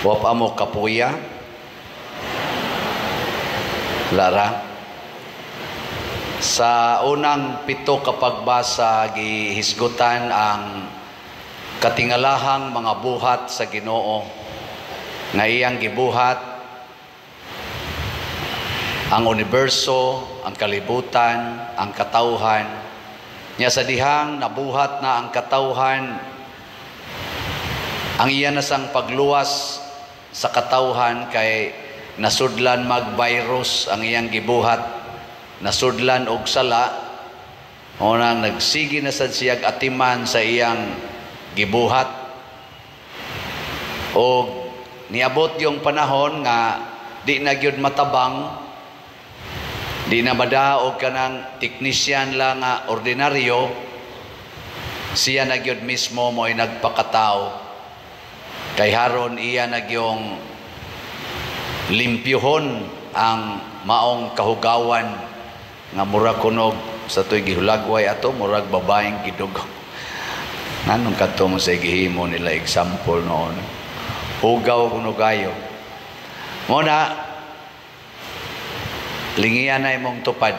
Wa pa mo kapuya? Lara. Sa unang pito ka pagbasa, gihisgutan ang katingalahang mga buhat sa Ginoo nga iyang gibuhat ang universo, ang kalibutan, ang katawhan. Nya sa dihang nabuhat na ang katawhan, ang iya na sang pagluwas sa katawhan kay nasudlan mag-virus ang iyang gibuhat, nasudlan og sala, o nang nagsige na sad siyag atiman sa iyang gibuhat. Og niabot yung panahon nga di na gyud matabang, di na madaog kanang technician lang nga ordinaryo, siya na gyud mismo mo'y nagpakatao. Kay haron iya na gyung limpyuhon ang maong kahugawan nga mura kunog sa to'y gihulagway ato, murag babaeng gidugo. Nganong kadto mo sa gihimo nila example noon? Hugaw kuno kayo. Mo na lingian na imong tupad.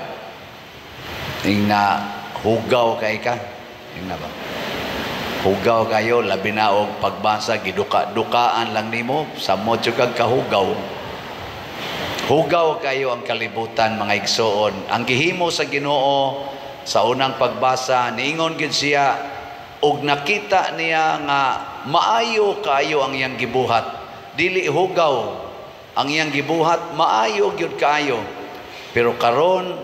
Ing na hugaw kay ka. Ing na ba? Hugaw kayo, labi na og pagbasa, giduka-dukaan lang nimo, samot jud kag kahugaw. Hugaw kayo ang kalibutan, mga igsoon. Ang gihimo sa Ginoo sa unang pagbasa, niingon gyud siya og nakita niya nga maayo kaayo ang iyang gibuhat. Dili hugaw ang iyang gibuhat, maayo gyud kaayo. Pero karon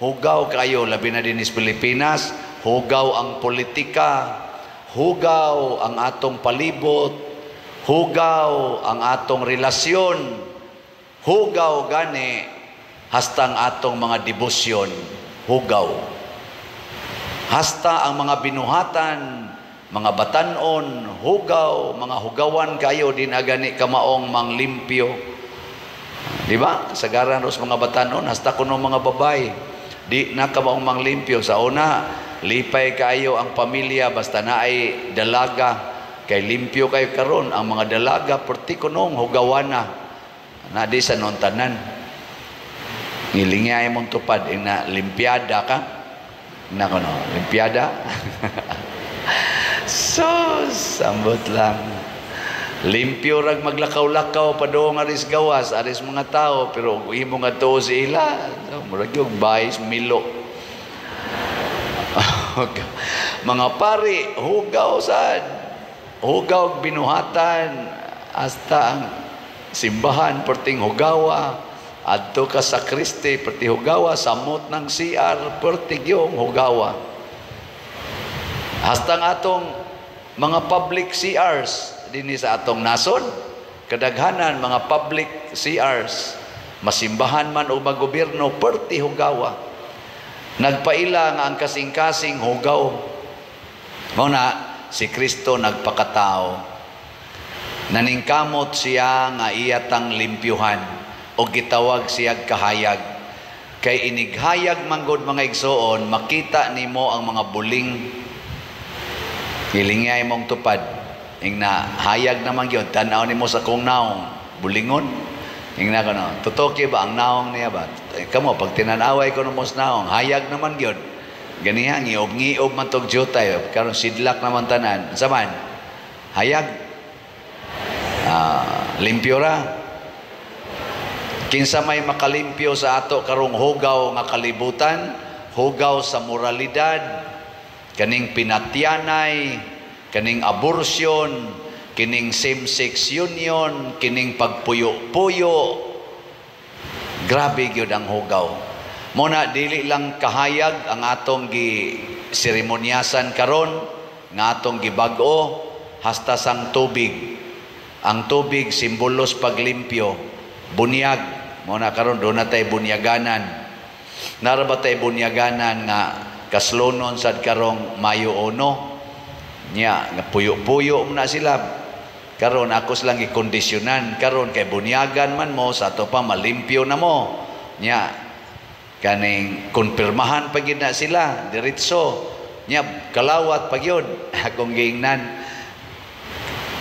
hugaw kaayo, labi na dinhi sa Pilipinas, hugaw ang politika, hugaw ang atong palibot, hugaw ang atong relasyon, hugaw gani hasta ang atong mga debosyon, hugaw. Hasta ang mga binuhatan, mga batanon, hugaw, mga hugawan kayo, di na gani kamaong manglimpyo. Di ba? Kasagaran ros mga batanon, hasta kuno mga babay, di na kamaong manglimpyo. Sa una, lipay kayo ang pamilya basta naay dalaga. Kay limpyo kayo karon ang mga dalaga, perti kunong hugawana. Na di sa noon tanan. Ngilingay mong tupad, ing na limpiada ka. Na kuno, limpiada. So, sambot lang. Limpyo rag maglakaw-lakaw padung aris gawas, aris mga tao, pero imo nga tuo si ila, so, murag yung bayis milo. Mga pari, hugaw sad. Hugaw binuhatan hasta ang simbahan perting hugawa. Adto ka sa Kristi perti hugawa, samot ng CR perti yung hugawa. Hasta ang atong mga public CRs dinhi sa atong nasod, kadaghanan mga public CRs, masimbahan man o magobyerno, perti hugawa. Nagpaila nga ang kasing-kasing hugaw. Mao na si Kristo nagpakatao. Naningkamot siya nga iya tang limpyuhan o gitawag siya kahayag. Kay inighayag manggod, mga igsoon, makita nimo ang mga buling. Hilingay mong tupad. Ing na hayag naman gyud, tan-aw nimo sa kong naong, bulingon. Ing na kono, totoo ba ang naong niya ba? Kamo pag tinanaway ko mo sa naong, hayag naman gyud. Ganiha ngiob-ngiob man tog jutay, karon sidlak naman tanan. Unsa man? Hayag. Limpyo ra. Kinsa may makalimpyo sa ato karong hugaw nga kalibutan, hugaw sa moralidad, kaning pinatyanay, kaning abortion, kining same-sex union, kining pagpuyo-puyo. Grabe gyud ang hugaw. Muna dili lang kahayag ang atong gi seremonyasan karon nga atong gibag-o hasta sang tubig. Ang tubig simbolos paglimpyo, bunyag. Muna karon do na tay bunyaganan. Nara ba tay bunyaganan nga kaslonon sad karong Mayo 1? Nya nga puyo-puyo man na sila. Karon ako silang gikondisyonan karon kay bunyagan man mo sa ato pa malimpyo na mo. Nya kaning konpirmahan pa gid na sila diretso. Nya kalawat pa gyud akong giingnan.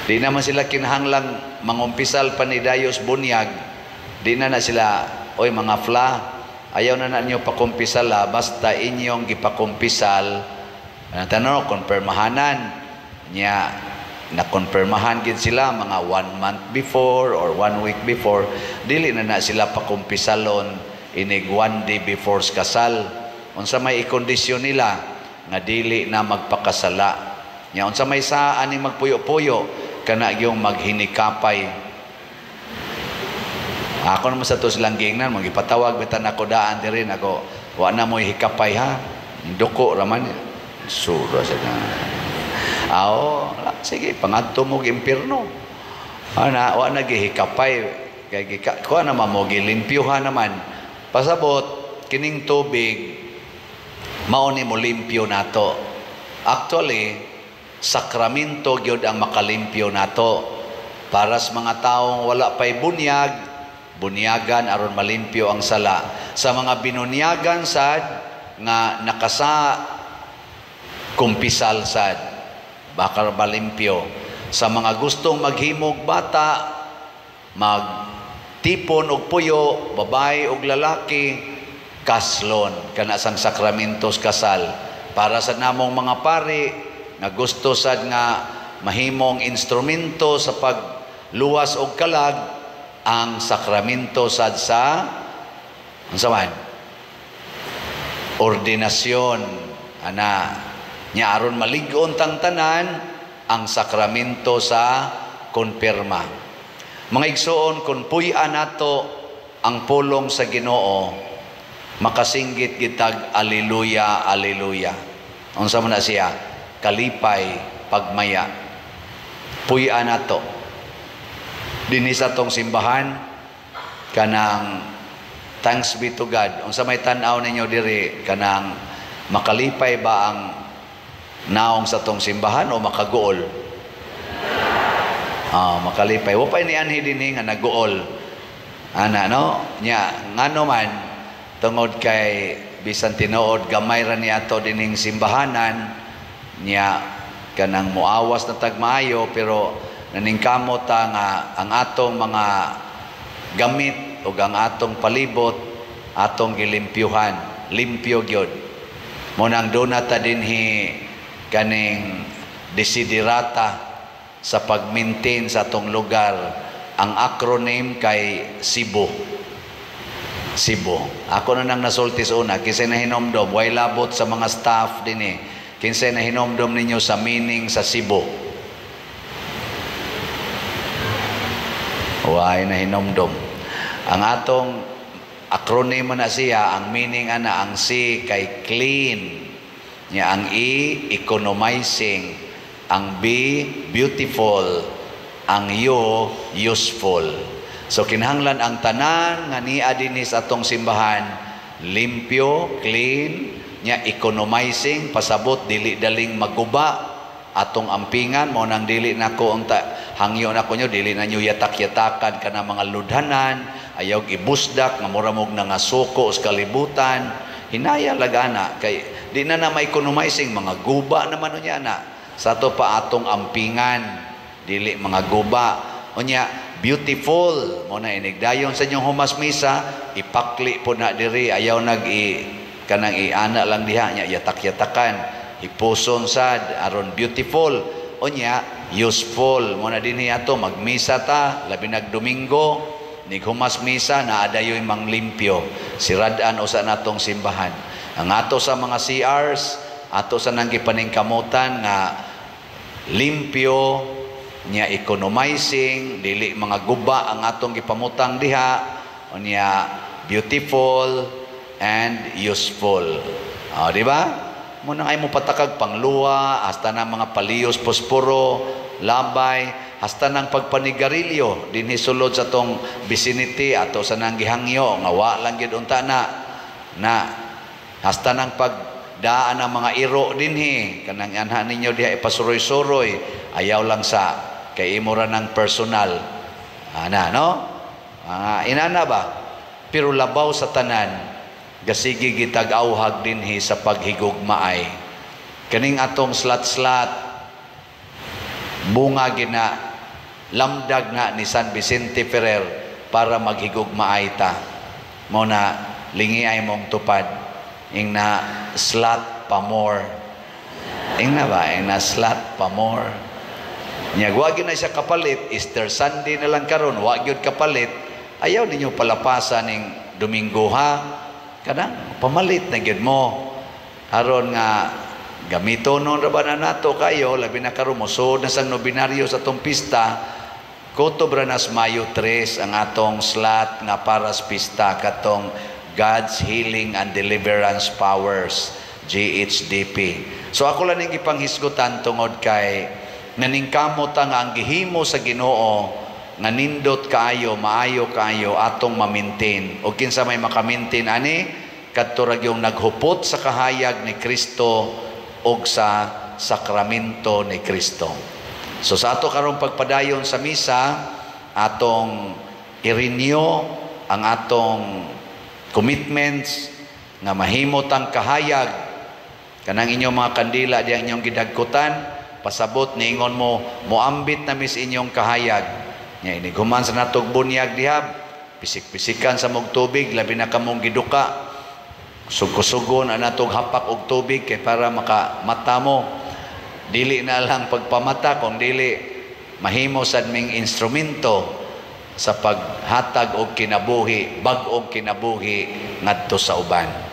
Di naman sila kinahanglang mangumpisal pa ni dayos bunyag. Di na na sila, "Oy mga fla, ayaw na na ninyo pakumpisal ha, basta inyong gipakumpisal." Ano tanong, konfirmahanan. Nya, nakonfirmahan gid sila mga one month before or one week before, dili na na sila pakumpisalon inig one day before sa kasal. Unsa may ikondisyon nila nga dili na magpakasala. Nya unsa may saa ani magpuyo-puyo kana yung maghinikapay. Ako naman sa to silang giingnan, magipatawag bitan ako daan diri nako, "Wa na mo'y hikapay ha. Duko raman." Sura sa na. Aw, sige, pangadto mo impierno. Ana, wa na gihikapay kay gika kuha naman mo gilimpyuhan naman. Pasabot kining tubig mao ni mo limpyo nato. Actually, sakramento gyud ang makalimpyo nato. Para sa mga taong wala pa'y bunyag, bunyagan aron malimpyo ang sala. Sa mga binunyagan sad nga nakasa kumpisal sad bakar malimpyo. Sa mga gustong maghimog bata, magtipon og puyo, babae og lalaki, kaslon kana sang sakramentos kasal. Para sa namong mga pari nga gusto sad nga mahimong instrumento sa pagluwas og kalag, ang sakramento sad sa unsa man ordinasyon ana. Nya aron malig-on tang tanan, ang sakramento sa konpirma. Mga igsoon, kung puy-an nato ang pulong sa Ginoo, makasinggit gitag "Aleluya, aleluya." Unsa man na siya? Kalipay, pagmaya. Puy-an nato. Dinhi sa atong simbahan, kanang thanks be to God. Unsa may tan-aw ninyo diri, kanang makalipay ba ang naong sa atong simbahan o makaguol? Ah, makalipay. Wa pa ni anhi dinhi nga naguol. Ana no? Nya ngano man, tungod kay bisan tinuod gamay ra ni ato dining simbahanan, nya kanang muawas na tag maayo, pero naningkamot ta nga ang atong mga gamit ug ang atong palibot atong gilimpyuhan, limpyo gyud. Mo nang duna ta dinhi kaning desiderata sa pag-maintain sa atong lugar. Ang acronym kay SIBO. SIBO. Ako na nang nasulti sa una, kinsay nahinomdom, way labot sa mga staff dinhi. Kinsay nahinomdom ninyo sa meaning sa SIBO? Way nahinomdom. Ang atong acronym na siya, ang meaning ana, ang C kay clean, nya ang E economizing, ang B beautiful, ang U useful. So kinahanglan ang tanan nga niya dinhi sa atong simbahan limpyo, clean, nya economizing, pasabot dili daling maguba atong ampingan. Mo nang dili nako unta hangyo nako nyo, dili na nyo yatak-yatakan kana mga ludhanan, ayaw ibusdak nga mura mog nangasuko sa kalibutan. Hinaya lagana kay di na na ma-economizing, mga guba naman unya na. Sa ato pa atong ampingan dili mga guba. Unya beautiful mo na inigdayon sa inyong humas misa, ipakli po na diri, ayaw nag i kanang iana lang diha nya yatak-yatakan, ipuson sad aron beautiful. Unya useful mo na dinhi ato magmisa ta, labi nag Domingo, nighumas misa na adayoy manglimpyo, sirad-an usa natong simbahan. Ang ato sa mga CRs, ato sa nang gipaningkamutan nga limpyo, nya economizing, dili mga guba ang atong gipamutang diha, unya beautiful and useful. O, di ba? Muna ay mo patakag pangluwa, hasta na mga paliyos posporo, labay, hasta ng pagpanigarilyo dinhi sulod sa tong vicinity, ato sa nang gihangyo nga wa lang gyud unta na na hasta ng pagdaan ng mga iro dinhi, kanang anha ninyo diha ipasuroy-suroy, ayaw lang sa kay imo ra ng personal ana no. Inana ba, pero labaw sa tanan gasigi gitag awhag dinhi sa paghigugmaay kaning atong slat-slat bunga gina. Lamdag na ni San Vicente Ferrer para maghigugmaay ta. Mo na lingi ay mong tupad. Ing na slot pa more. Ing na ba? Ing na slot pa more. Nya wa gyud na siya kapalit, Easter Sunday na lang karon, wa gyud kapalit. Ayaw ninyo palapasan ning Domingo, ha. Kanang pamalit na gyud mo. Aron nga gamitonon ra ba na nato kayo, labi na karon mosuod na sang nobinaryo sa atong pista. Kutob ra nas Mayo 3 ang atong slot nga para sa pista, katong God's Healing and Deliverance Powers, GHDP. So ako lang ning gipanghisgutan tungod kay naningkamot ta nga ang gihimo sa Ginoo nga nindot kaayo, maayo kaayo, atong ma-maintain. O kinsa may maka-maintain ani? Kadto ra gyung naghupot sa kahayag ni Kristo ug sa sakramento ni Kristo. So sa ato karong pagpadayon sa misa, atong i-renew ang atong commitments nga mahimot ang kahayag. Kanang inyong mga kandila diya, inyong gidagkutan, pasabot niingon mo, moambit na mis inyong kahayag. Nya inighuman sa natog bunyag diha, pisik-pisikan sa mog tubig, labi na kamong giduka. Sugko-sugon ang natog hapak og tubig kay para makamata mo. Dili na lang pagpamata, kung dili mahimo sad ming instrumento sa paghatag og kinabuhi, bag-ong kinabuhi ngadto sa uban.